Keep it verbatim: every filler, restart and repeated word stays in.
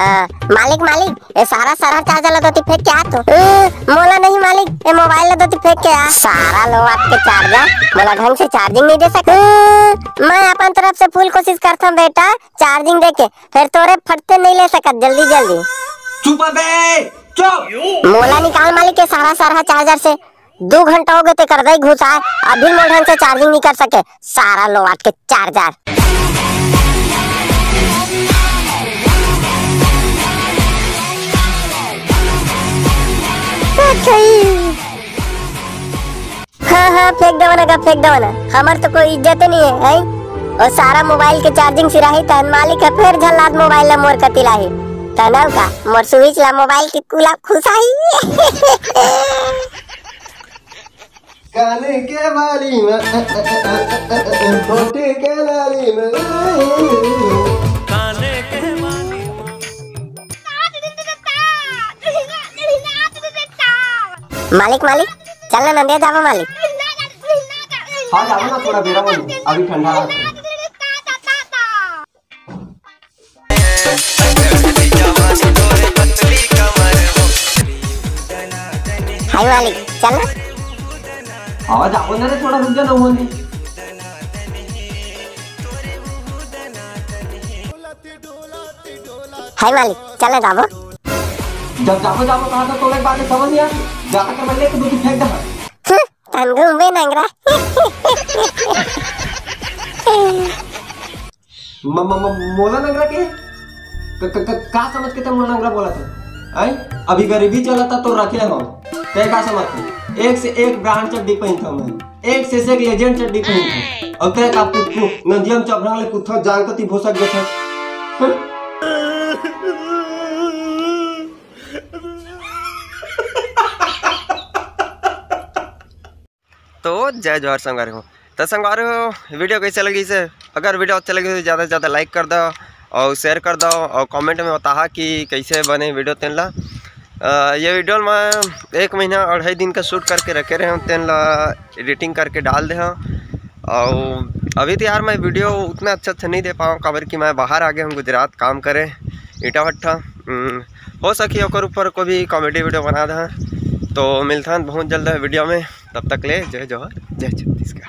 अ, मालिक, मालिक, ए सारा सरहा charger ला दोती फेंक के आ तो। अ, मोला नहीं मालिक, ए mobile ला दोती फेंक के आ। सारा लोवाट के charger, मोला ढंग से charging नहीं दे सके। अ, मैं अपन तरफ से full कोशिश करथम बेटा, charging दे के, फिर तोरे फटते नहीं ले सकत जल्दी जल्दी। चुप बे, चुप। मोला निकाल मालिक के सारा सरहा charger से। दू घंटा हो गए तेकर दई घुसाए, अभी मोर ढंग से charging नहीं कर सके, सारा लोवाट के charger। हाँ, हाँ, फेंक देवना का, फेंक देवना। हमर तो कोई इज्जत नहीं है, हैं? ओ सारा mobile के charging सिराही, तहन मालिक है फेर झल्लात mobile ला मोर कति लाही। तनल का, मोर switch ला mobile के कुला खुसाही। काने के बाली में, होठे के लाली में। मालिक, मालिक, चल ना नंदिया जाबो मालिक। हाँ, जाबो ना, थोड़ा बेरा होही, अभी ठंडा है। हाय मालिक, चल ना। हाँ, जाबो ना रे, थोड़ा रुक जा ना, होने। हाय मालिक, चल ना जाबो। जब जाबो जाबो कहा था, तो एक बात समझ नहीं आती। जाकर मैं लेके दो फेंक दे। हम्म, तन घूमे नंगरा। म-, म-, म-, मोला नंगरा के? क-, क-, क-, का समझ के ते मोला नंगरा बोला था? आई? अभी गरीबी चला था तो रखे हो। ते का समझ के? एक से एक brand चड्डी पहनता मैं। एक से एक legend चड्डी पहनता। और ते का पुप्पू, नंदियम चबरंग ले कुत्था जान को ती भोसक देता। हम्म? तो जय जोहार संगवारी हो। तो संगवारी हो, video कैसे लगी से? अगर video अच्छा लगी तो ज़्यादा से ज़्यादा like कर दो और share कर दो और comment में बताहा कि कैसे बने video तेन ला। अ, ये video मैं एक महीना अढ़ाई दिन का shoot करके रखे रहे हूँ, तेन ला editing करके डाल दे हूँ। और अभी तो यार मैं video उतना अच्छा अच्छा नहीं दे पाऊँ, काबर कि मैं बाहर आ गया हूँ गुजरात काम करे ईटा भट्ठा। हम्म, हो सके ओकर ऊपर कोई भी comedy video बना दे। तो मिलता बहुत जल्द है video में, तब तक ले जय जोहार, जय छत्तीसगढ़।